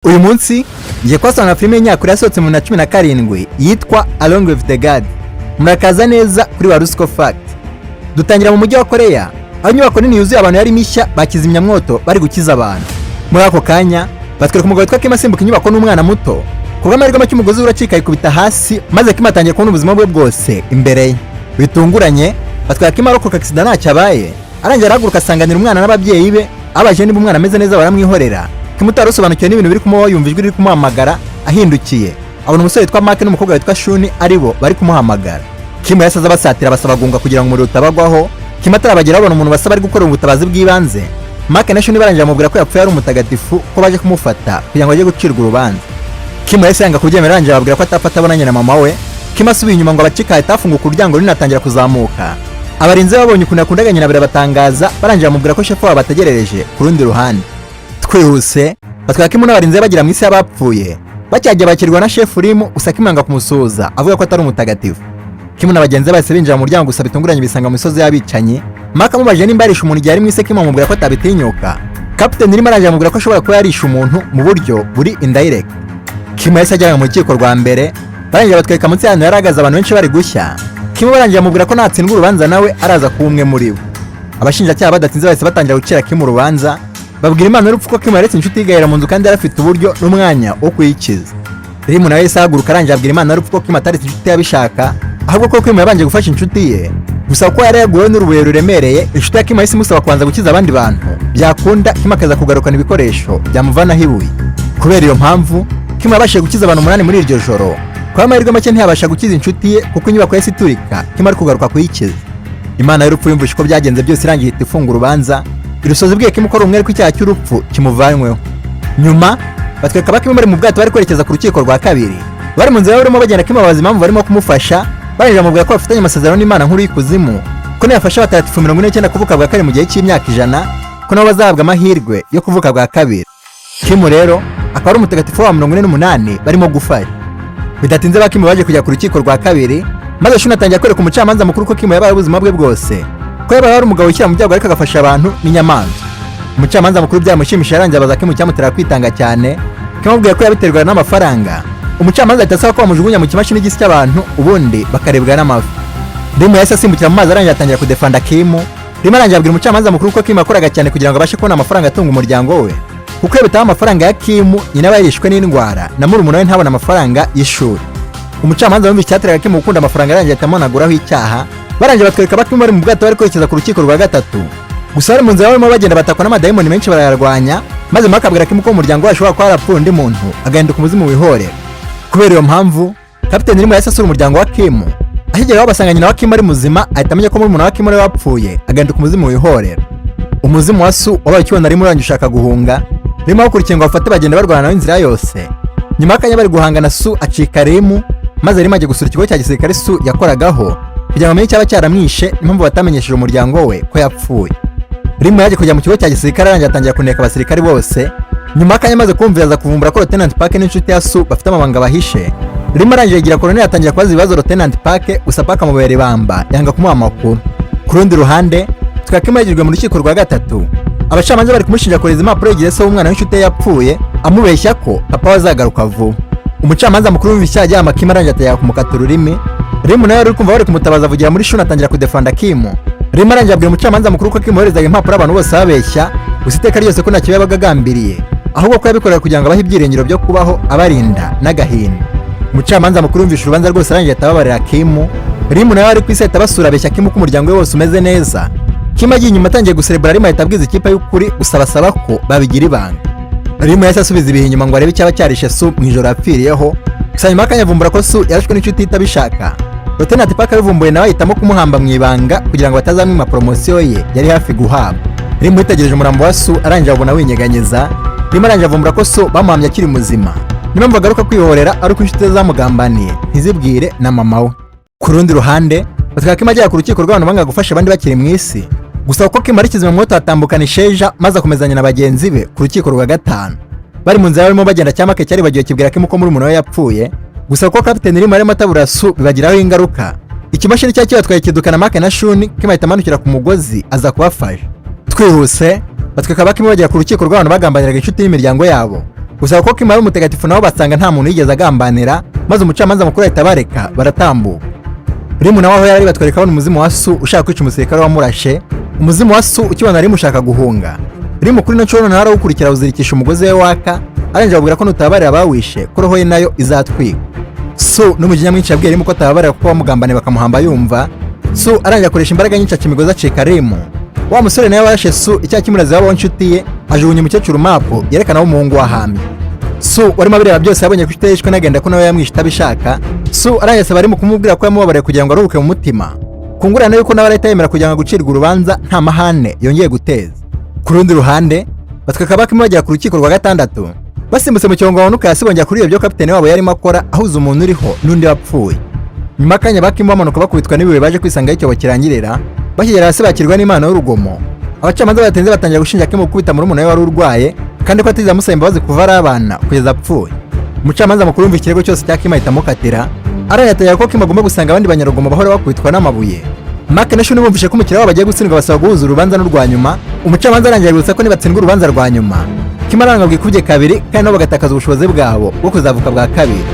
Uyu munsi ngiye kubasanga filime y'inyakure yasohotse mu 2017 yitwa Along with the God. Murakaza neza kuri Warusco Fact. Dutangira mu mujyi wa Korea, aho inyubako nini yuzuye abantu yari mishya, ba kizimyamwoto bari gukiza abantu. Muri ako kanya batwereka umugabo witwa Kim asimbuka inyubako n'umwana muto. Ku bw'amahirwe make umugozi uracika, yikubita hasi, maze Kim atangiye kubona ubuzima bwe bwose imbere ye. Bitunguranye batwereka Kim arokoka accident, ntacyo abaye. Arangira arahaguruka, asanganira umwana n'ababyeyi be. Abajije niba umwana ameze neza, baramwihorera. Kim utari usobanukiwe n'ibintu biri kumubaho yumva ijwi riri kumuhamagara. Ahindukiye abona umusore witwa Mark n'umukobwa witwa Shuni ari bo bari kumuhamagara. Kim yahise aza abasatira, basaba guhunga kugira ngo umuriro utabagwaho. Kim atarabageraho abona umuntu basaba ari gukora ubutabazi bw'ibanze. Mark na Shuni barangije bamubwira ko yapfuye ari umutagatifu, ko baje kumufata kugira ngo ajye gucirwa urubanza. Kim yahise yanga kubyemera, arangije ababwira ko atapfa atabonanye na mama we. Kim asubiye inyuma ngo abacika, ahita afunguka ururyango runini, atangira kuzamuka. Abarinzi be babonye ukuntu yakundaga nyina birabatangaza. Barangije bamubwira ko shefu wabo abategerereje ku rundi ruhande. Twihuse batwara Kim n'abarinzi be bagera mu isi y'abapfuye. Bacyajya bakirwa na shefu Rimu, gusa Kim yanga kumusuhuza, avuga ko atari umutagatifu. Kim na bagenzi be bahise binjira mu muryango, gusa bitunguranye bisanga mu misozi y'abicanyi. Mark amubajije nimba yarishe umuntu igihe ari mu isi, Kim amubwira ko atabitinyuka. Kapiteni Ririmo arangije amubwira ko ashobora kuba yarishe umuntu mu buryo buri indirect. Kim yahise ajyanwa mu rukiko rwa mbere. Barangije batwereka munsi y'ahantu yari ahagaze abantu benshi bari gushya. Kim barangije amubwira ko natsindwa urubanza nawe araza kuba umwe muri bo. Abashinjacyaha badatinze bahise batangira gucira Kim urubanza, babwira Imana y'urupfu ko Kim yaretse inshuti igahera mu nzu kandi yari afite uburyo n'umwanya wo kuyikiza. Rimu nawe yahise ahaguruka, arangije abwira Imana y'urupfu ko Kim ataretse inshuti ye abishaka, ahubwo ko Kim yabanje gufasha inshuti ye. Gusa kuko yari yaguweho n'urubuye ruremereye, inshuti ya Kim yahise imusaba kubanza gukiza abandi bantu, byakunda Kim akaza kugarukana ibikoresho byamuvanaho ibuye. Kubera iyo mpamvu Kim yabashije gukiza abantu umunani muri iryo joro. Kwa amahirwe make ntiyabasha gukiza inshuti ye, kuko inyubako yahise iturika Kim ari kugaruka kuyikiza. Imana y'urupfu yumvishe uko byagenze byose, irangiye ihita ifunga urubanza, irusoza ibwiye Kim ko ari umwere, ko icyaha cy'urupfu kimuvanyweho. Nyuma batwereka ba Kim bari mu bwato, bari kwerekeza ku rukiko rwa kabiri. Bari mu nzira barimo bagenda, Kim ababaza impamvu barimo kumufasha. Barangije bamubwira ko bafitanye amasezerano n'Imana nkuru y'ikuzimu, ko niyafasha abatagatifu 49 kuvuka bwa kabiri mu gihe cy'imyaka 100, ko nabo bazahabwa amahirwe yo kuvuka bwa kabiri. Kim rero akaba ari umutagatifu wa 48 barimo gufasha. Bidatinze ba Kim baje kujya ku rukiko rwa kabiri, maze Shuni atangira kwereka umucamanza mukuru ko Kim yabaye ubuzima bwe bwose, ko yabaye ari umugabo wishyira mu byago ariko agafasha abantu n'inyamaswa. Umucamanza mukuru byamushimishije, arangiye abaza Kim icyamutera kwitanga cyane. Kim amubwiye ko yabiterwaga n'amafaranga. Umucamanza ahita asaba ko bamujugunya mu kimashini gisya abantu, ubundi bakarebwa n'amafi. Rimu yahise asimbukira mu mazi, arangiye atangira kudefanda Kim. Rimu arangiye abwira umucamanza mukuru ko Kim yakoraga cyane kugira ngo abashe kubona amafaranga atunga umuryango we, kuko iyo bitaba amafaranga ya Kim, nyina aba yarishwe n'indwara na murumuna we ntabone amafaranga y'ishuri. Umucamanza wumva icyateraga Kim gukunda amafaranga, arangiye ahita amuhanaguraho icyaha. Barangije batwereka ba Kim bari mu bwato, bari kwerekeza ku rukiko rwa gatatu. Gusa bari mu nzira barimo bagenda, batakwa n'amadayimoni menshi, barayarwanya, maze Mark abwira Kim ko umuryango we ashobora kuba yarapfuye undi muntu agahinduka umuzimu wihorera. Kubera iyo mpamvu kapiteni Rimwe yahise asura umuryango wa Kim. Akigeraho basanga nyina wa Kim ari muzima, ahita amenya ko murumuna wa Kim ariwe wapfuye agahinduka umuzimu wihorera. Umuzimu wa Su wabaye ukibona Rimwe, urangije ushaka guhunga. Rimwe awukurikiye ngo bafate, bagenda barwana nawe inzira yose. Nyuma y'akanya bari guhangana, Su acika Rimu, maze Rimu ajya gusura ikigo cya gisirikare Su yakoragaho kugira ngo amenye icyaba cyaramwishe n'impamvu batamenyesheje umuryango we ko yapfuye. Rimu yaje kujya mu kigo cya gisirikare, arangiye atangira kuneka abasirikare bose. Nyuma y'akanya amaze kumvira, aza kuvumbura ko Lieutenant Park n'inshuti ya Su bafite amabanga bahishe. Rimu arangije yigira koloneli, atangira kubaza ibibazo Lieutenant Park, gusa Park amubera ibamba, yanga kumuha amakuru. Ku rundi ruhande twaka Kim yagirwe mu rukiko rwa gatatu. Abacamanza bari kumushinja kohereza impapuro yegereye se w'umwana w'inshuti ye yapfuye, amubeshya ko papa we azagaruka vuba. Umucamanza mukuru wumva icyaha giha Kim, arangije atangira kumukata ururimi. Rimu nawe wari uri kumva bari kumutabaza, avugira muri Shuni, atangira kudefanda Kim. Rimu arangije abwira umucamanza mukuru ko Kim yoherezaga impapuro abantu bose babeshya, gusa iteka ryose ko ntacyo yabaga agambiriye, ahubwo ko yabikorera kugira ngo abahe ibyiringiro byo kubaho, abarinda n'agahinda. Umucamanza mukuru yumvishe urubanza rwose, arangije ahita ababarira Kim. Rimu nawe ari ku isi ahita basura, abeshya Kim ko umuryango we wose umeze neza. Kim agiye inyuma atangiye guserebura, Rimu ahita abwiza ikipe y'ukuri, gusa basaba ko babigira ibanga. Rimu yahise asubiza ibihe inyuma ngo arebe icyaba cyarishe Su mu ijoro yapfiriyeho. Gusa nyuma y'akanya avumbura ko Su yarashwe n'inshuti itabishaka. Lieutenant Park abivumbuye nawe ahitamo kumuhamba mu ibanga kugira ngo batazamwima poromosiyo ye yari hafi guhabwa. Rimu yitegereje umurambo wa Su, arangije abona winyeganyeza. Rimu arangije avumbura ko Su bamuhamye akiri muzima, niyo mpamvu agaruka kwihorera ari uko inshuti ze zamugambaniye ntizibwire na mama we. Ku rundi ruhande batwara Kim agera ku rukiko rw'abantu banga gufasha abandi bakiri mu isi. Gusa kuko Kim ari kizimyamwoto, atambukana isheja, maze akomezanya na bagenzi be ku rukiko rwa gatanu. Bari mu nzira barimo bagenda, cyamake cyaribagiwe kibwira Kim ko murumuna we yapfuye. Gusa kuko kapiteni Rimwe arimo atabura Su, bibagiraho ingaruka. Ikimashini cyari kibatwaye kidukana Mark na Shuni. Kim ahita amanukira ku mugozi aza kubafasha. Twihuse batwika ba Kim bagera ku rukiko rw'abantu bagambaniraga inshuti n'imiryango yabo. Gusa kuko Kim ari umutagatifu, nabo basanga nta muntu yigeze agambanira, maze umucamanza mukuru ahita abareka baratambuka. Rimu nawe aho yari ari, batwereka abona umuzimu wa Su ushaka kwica umusirikare wamurashe. Umuzimu wa Su ukibona Rimu ushaka guhunga, Rimu kuri ino nshuro nawe arawukurikira, awuzirikisha umugozi we waka. Arangije ababwira ko nutababarira abawishe, ko roho ye nayo izatwika. Su n'umujinya mwinshi yabwiye Rimu ko atababarira kuko bamugambaniye bakamuhamba yumva. Su arangije akoresha imbaraga nyinshi, aca imigozi, acika Rimu. Wa musore nawe warashe Su icyaha kimurazi wabo inshuti ye, ajugunya umukecuru mapu yerekana aho umuhungu wahambye. Su warimo abireba byose yabonye ko inshuti ye yishwe n'agenda, ko nawe yamwishe itabishaka. Su arangije asaba Rimu kumubwira ko yamubabariye kugira ngo aruhuke mu mutima, ku ngurane yuko nawe arahita yemera kugira ngo gucirwa urubanza nta mahane yongeye guteza. Ku rundi ruhande, batweka bakimo bagera ku rukiko rwa gatandatu, basimbutse mu cyongo bamanuka hasi, bongera kuri ibyo kapitene wabo yarimo akora, ahuza umuntu uriho n'undi wapfuye. Nyuma y'akanya bakimo bamanuka bakubitwa n'ibibuye, baje kwisanga icyobo kirangirira. Bakigera hasi bakirwa n'imana y'urugomo. Abacamanza batinze batangira gushinja Kim gukubita murumuna we wari urwaye, kandi ko atigeze amusaba imbabazi kuva ari abana kugeza apfuye. Umucamanza mukuru yumva ikirego cyose cya Kim, ahita amukatira. Arayategeka ko Kim agomba gusanga abandi banyarugomo bahora bakubitwa n'amabuye. Mark na Shuni bumvishe ko umukiriya wabo bagiye gutsindwa, basaba guhuza urubanza n'urwa nyuma. Umucamanza arangiye abibutsa ko nibatsindwa urubanza rwa nyuma, Kim aranga bwikubye kabiri, kandi nabo bagatakaza ubushobozi bwabo bwo kuzavuka bwa kabiri.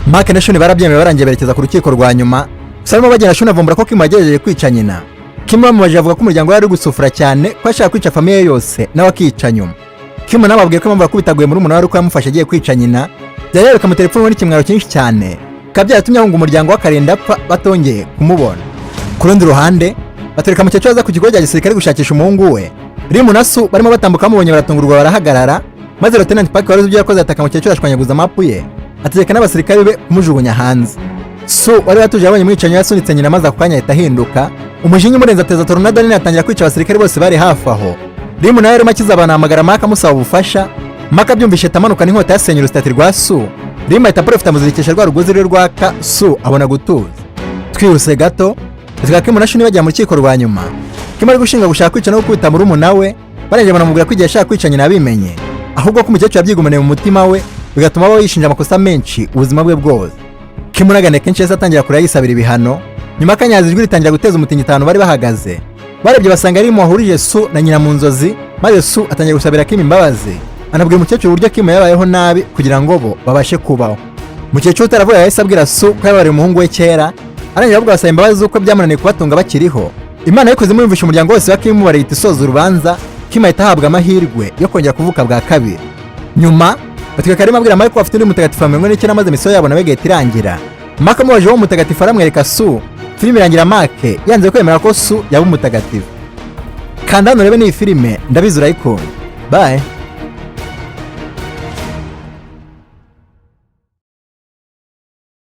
Mark na Shuni barabyemeye, barangiye berekeza ku rukiko rwa nyuma. Gusa barimo bagenda, Shuni avumbura ko Kim yagerageje kwica nyina. Kim bamubajije, avuga ko umuryango we wari gusufura cyane, ko yashaka kwica famille yose nawe akica nyuma. Kim nawe ababwiye ko impamvu yakubitaguye muri we ari uko yamufashe agiye kwica nyina, byari bikamutera ipfunwe n'ikimwaro cyinshi cyane, bikaba byaratumye ahunga umuryango we akarinda apfa batongeye kumubona. Ku rundi ruhande, batereka mukecuru aza ku kigo cya gisirikare gushakisha umuhungu we. Rimu na Su barimo batambuka, bamubonye baratungurwa, barahagarara, maze Lieutenant Park wari uzi ibyo yakoze ataka mukecuru, ashwanyaguza mapu ye, ategeka n'abasirikare be kumujugunya hanze. Su wari watuje yabonye umwicanyi yasunitse nyina, maze ako kanya ahita ahinduka, umujinya umurenze, ateza tornado nini, atangira kwica abasirikare bose bari hafi aho. Rimu nawe yarimo akiza abantu, ahamagara Maka amusaba ubufasha. Maka abyumvishe ahita amanuka n'inkota yasenye urusitati rwa Su. Rimu ahita aprofita, amuzirikisha rwa rugozi rwe rwaka, Su abona gutuza. Twihuse gato, twa Kim na Shuni bajya mu rukiko rwa nyuma. Kim ari gushinga gushaka kwica no gukubita murumuna we. Barangije banamubwira ko igihe ashaka kwica nyina yabimenye, ahubwo ko umukecuru yabyigumaniye mu mutima we, bigatuma aba yishinja amakosa menshi ubuzima bwe bwose. Kim unagane kenshi yahise atangira kurira, yisabira ibihano. Nyuma y'akanya ijwi ritangira guteza umutingito ahantu bari bahagaze. Barebye basanga ari wahurije Su na nyina mu nzozi, maze Su atangira gusabira Kim imbabazi, anabwira umukecuru uburyo Kim yabayeho nabi kugira ngo bo babashe kubaho. Umukecuru utaravuga yahise abwira Su ko yababariye umuhungu we kera. Arangije avuga basaba imbabazi z'uko byamunaniye kubatunga bakiriho. Imana yayikoze imwumvisha umuryango wose wa Kim, barahita isoza urubanza. Kim ahita ahabwa amahirwe yo kongera kuvuka bwa kabiri. Nyuma batwika karimo abwira Mike ko bafite undi mutagatifu wa 49, maze misiyo yabo nawe igahita irangira. Mike amubajije uwo mutagatifu, aramwereka Su. Filime irangira Mike yanze kwemera ko Su yaba umutagatifu. Kanda hano urebe n'iyi filime, ndabizi urayikunda. Bye.